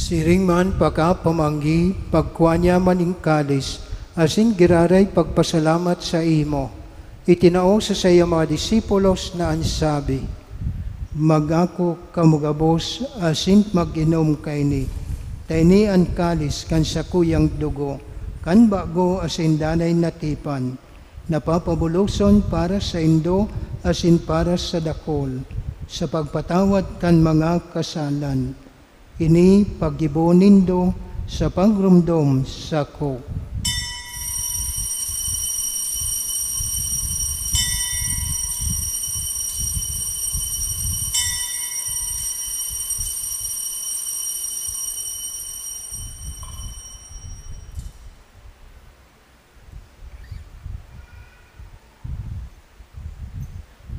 Siring man pakapamanggi, pagkua niya man nin kalis, asin giraray pagpasalamat saimo, itinao sa saiyang mga disipulos na an sabi, Mag-ako kamo gabos asin mag-inom kaini, ta ini an kalis kan sakuyang dugo, kan bago asin danay na tipan, na papabuloson para saindo asin para sa dakul, sa pagpatawad kan mga kasalan. Ini paggibo nindo sa pagromdom sako.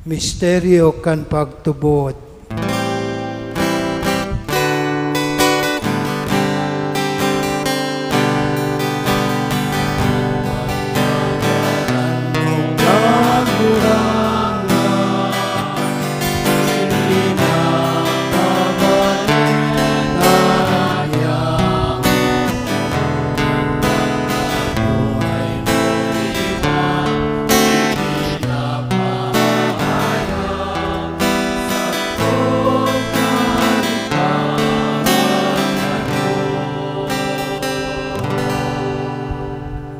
Misteryo kan pagtubod.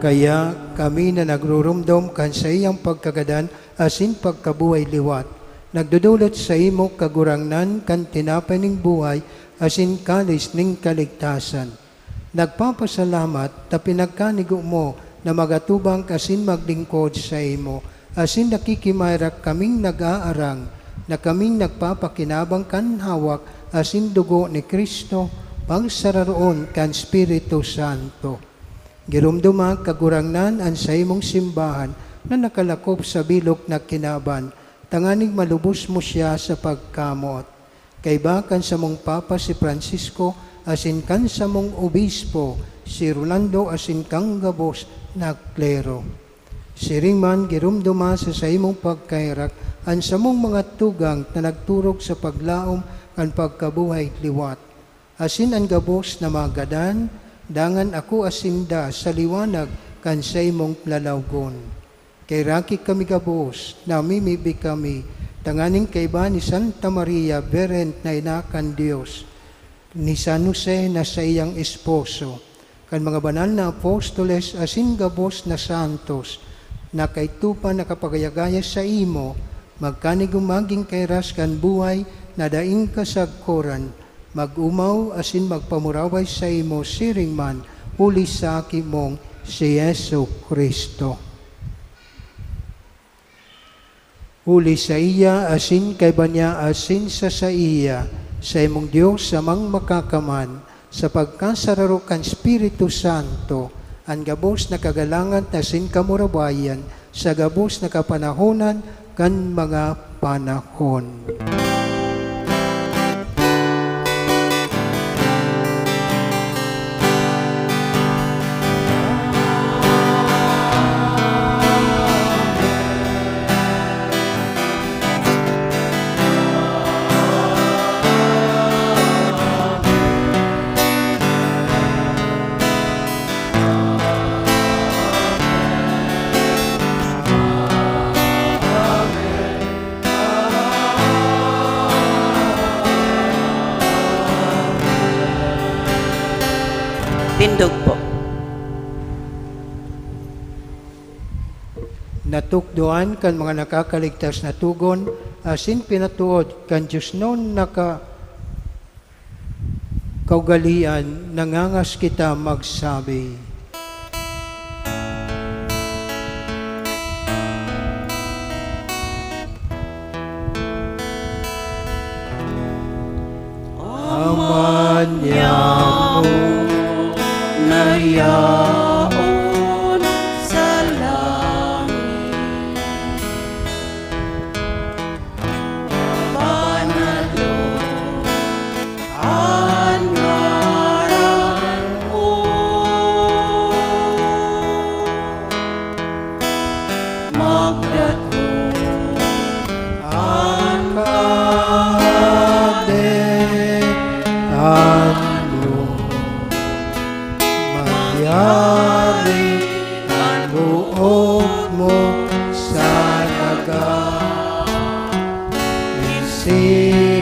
Kaya kami na nagruromdom kan saiyang pagkagadan asin pagkabuhay liwat, nagdodolot saimo, Kagurangnan, kan tinapay nin buhay asin kalis nin kaligtasan. Nagpapasalamat ta pinagkanigo mo na magatubang asin maglingkod saimo, asin nakikimaherak kaming nag-aarang na kaming nagpapakinabang kan hawak asin dugo ni Cristo, pagsararoon kan Espiritu Santo. Giromdoma, Kagurangnan, an saimong simbahan na nakalakop sa bilog na kinaban, tanganing malubos mo siya sa pagkamoot. Kaiba kan samong Papa si Francisco asin kan samong Obispo si Rolando asin kan gabos na klero. Siring man, giromdoma sa saimong pagkaherak an samong mga tugang na nagturog sa paglaom kan pagkabuhay liwat, asin an gabos na mga gadan, dangan akoa sinda sa liwanag kan saimong lalawgon. Kaheraki kami gabos, namimibi kami, tanganing kaiba ni Santa Maria, Birhen na ina kan Dios, ni San Jose na saiyang esposo, kan mga banal na apostoles asin gabos na santos, na kaidto pa nakapagayagaya saimo, magkanigo magin kairas kan buhay na daing kasagkoran, mag-omaw asin magpamuraway saimo siring man, huli sa Aki mong si Jesu-Cristo. Huli saiya, asin kaiba niya, asin sa saiya, saimong Dios, Amang Makakaman, sa pagkasararo kan Espiritu Santo, an gabos na kagalangan asin kamurawayan, sa gabos na kapanahonan kan mga panahon. Tindog po. Natukdoan kan mga nakakaligtas na togon, asin pinatuod kan diosnon na ka-, kaugalean, nangangas kita magsabi, Ama niamo na yaon sa langit, banalon an ngaran mo. Magdatong an Kahadean mo. Magyari an boot mo sa daga, nin si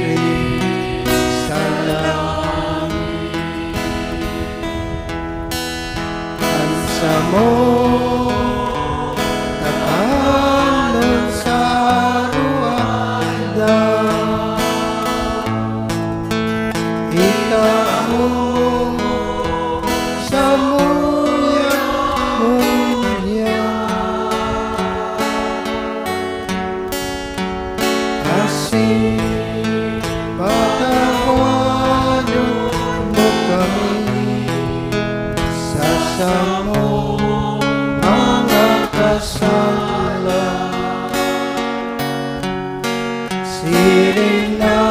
Siring na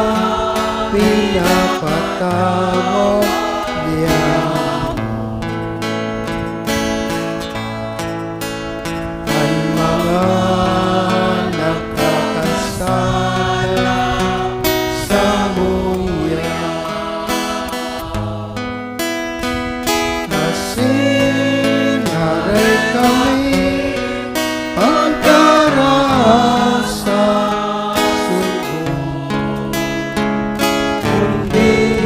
pinapatabang niya an mga nagkakasala samuya. Asin aray kami pagkaraas sa sugo, kundi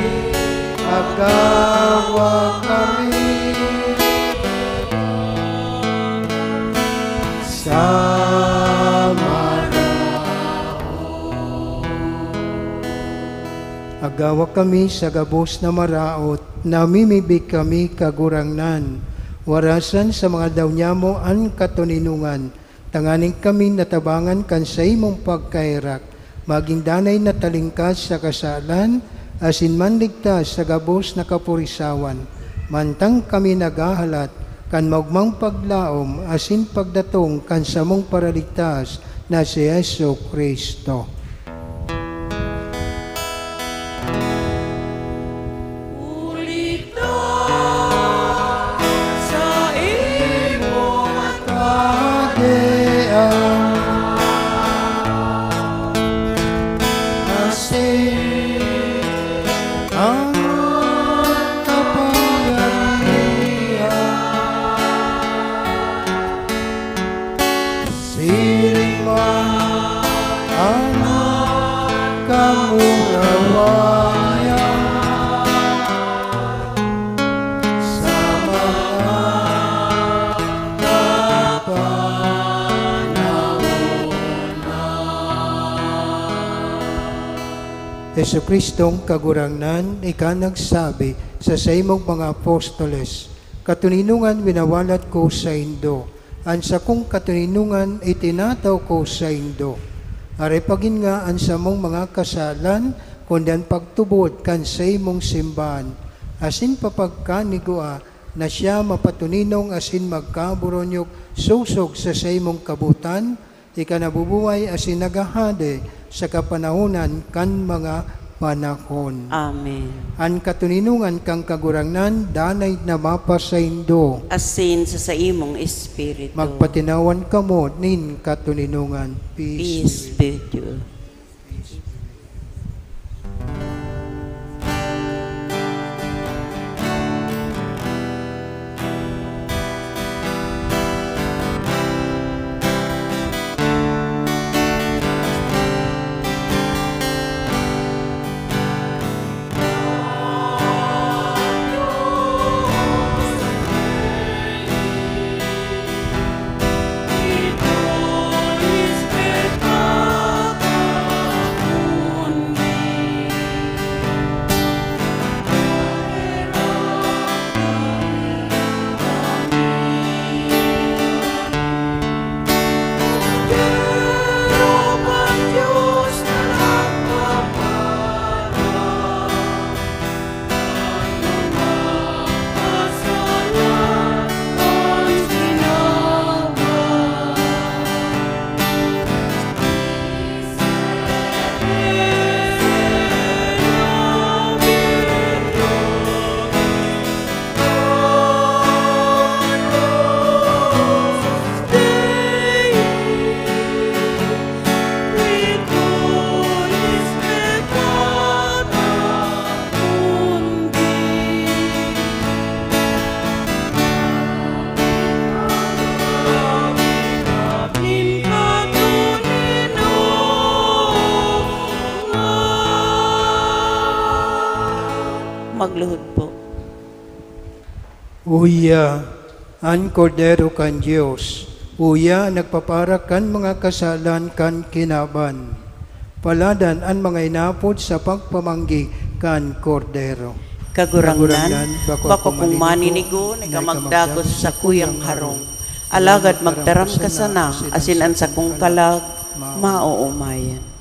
agawa kami sa maraot. Agawa kami sa gabos na maraot, namimibi kami, Kagurangnan. Warasan sa mga aldaw nyamo an katoninongan, tanganing kami natabangan kan saimong pagkaherak, magin danay na talingkas sa kasalan, asin manligtas sa gabos na kapurisawan, mantang kami naghahalat kan maogmang paglaom asin pagdatong kan samong Paraligtas na si Jesu-Cristo. Huli ta sa imong kahadean, asin an kapangyarihan. Siring man an kamurawayan sa mga kapanahon na. Jesu-Cristong Kagurangnan, ika nagsabi sa saimong mga apostoles, "Katoninongan winawalat ko saindo, an sakong katoninongan itinatao ko saindo." Aray pagin nga an samong mga kasalan, kundi an pagtubod kan saimong simbahan, asin papagkanigua na siya mapatoninong asin magkaboronyok sosog sa saimong kabotan, ika nabubuhay asin naghahade sa kapanahonan kan mga panahon. Amen. An katoninongan kan Kagurangnan danay na mapasaindo. Asin sa saimong espiritu. Magpatinawan kamo nin katoninongan. Peace be with you. Magluhod po. Uya, an Kordero kan Dios, uya an nagpaparak kan mga kasalan kan kinaban. Paladan an mga inapod sa pagpamanggi kan Kordero. Kagurangnan, bako akong maninigo na ika magdagos sa sakuyang harong, alagad magtaram ka sana, asin an sakong kalag maoomayan.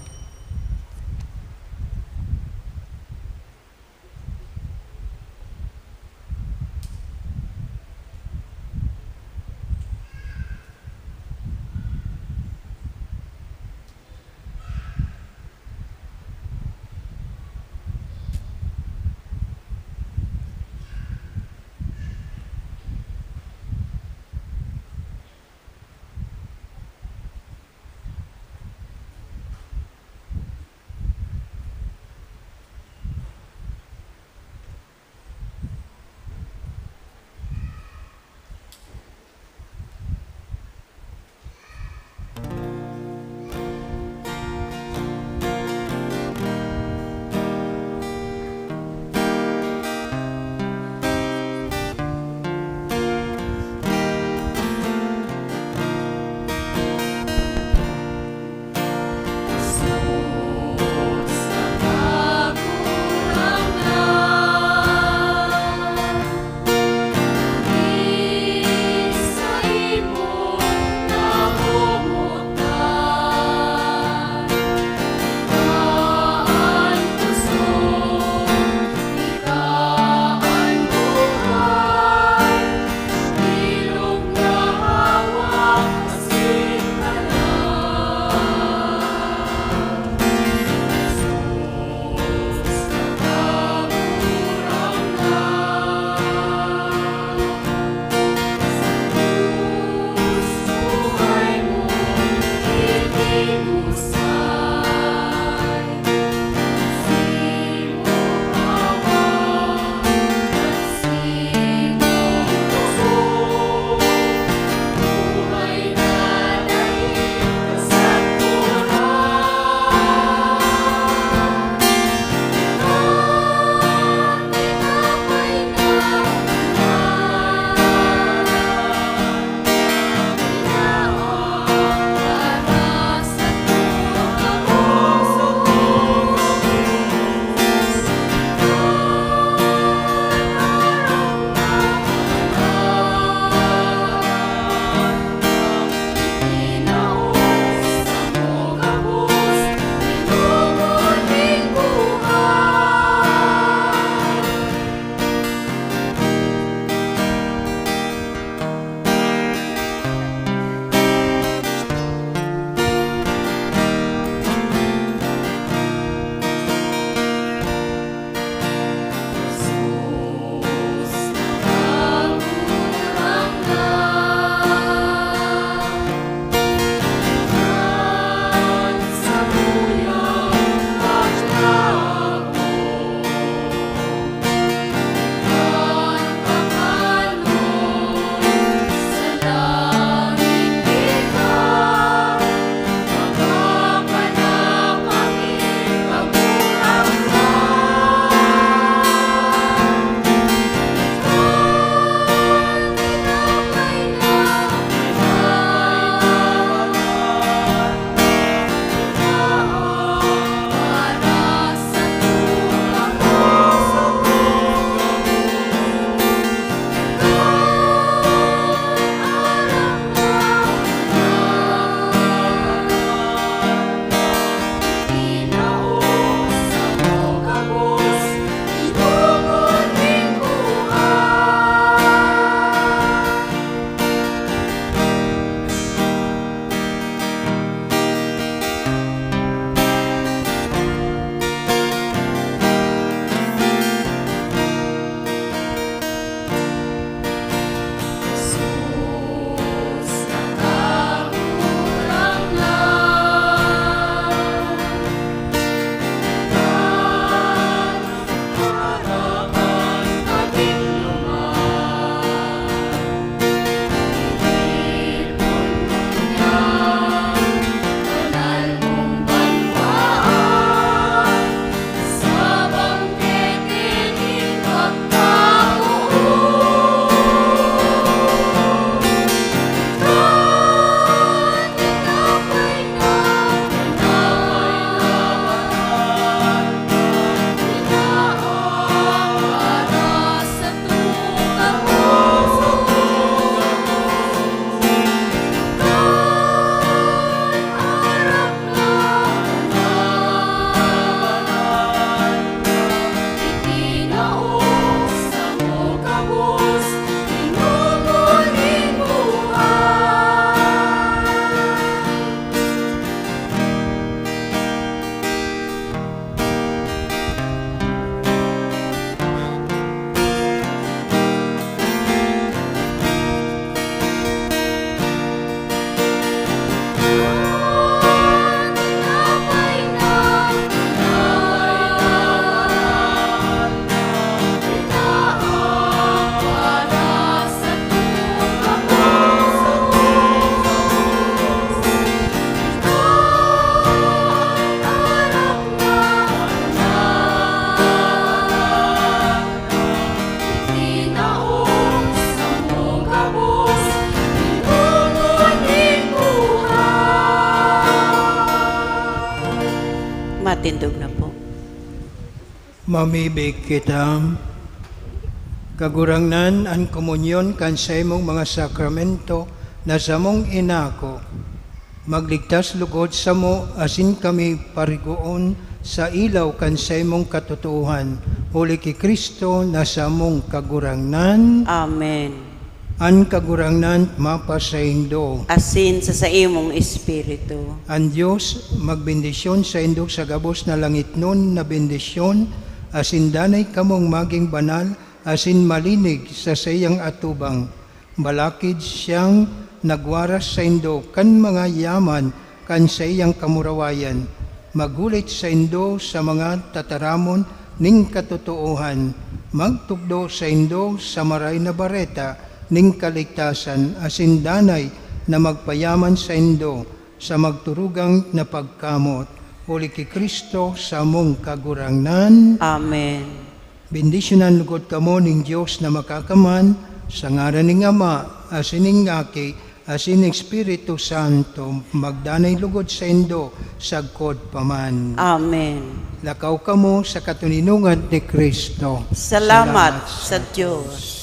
Tindog na po. Mamibig kita. Kagurangnan, an komunyon kan saimong mga sakramento na samong inako, magligtas lugod samo asin kami parigoon sa ilaw kan saimong katotoohan, huli ki Cristo na samong Kagurangnan. Amen. An Kagurangnan mapasaindo. Asin sa saimong espiritu. An Dios magbendisyon saindo sa gabos na langitnon na bendisyon, asin danay kamong magin banal asin malinig sa saiyang atubang. Balakid siyang nagwaras saindo kan mga yaman kan saiyang kamurawayan, maghulit saindo sa mga tataramon nin katotoohan, magtukdo saindo sa Maray na Bareta nin kaligtasan, asin danay na magpayaman saindo sa magturugang na pagkamot, huli ki Cristo samong Kagurangnan. Amen. Bendisyonan lugod kamo nin Dios na Makakaman, sa ngaran nin Ama, asin nin Aki, asin nin Espiritu Santo, magdanay lugod saindo sagkod pa man. Amen. Lakaw kamo sa katoninongan ni Cristo. Salamat sa Dios.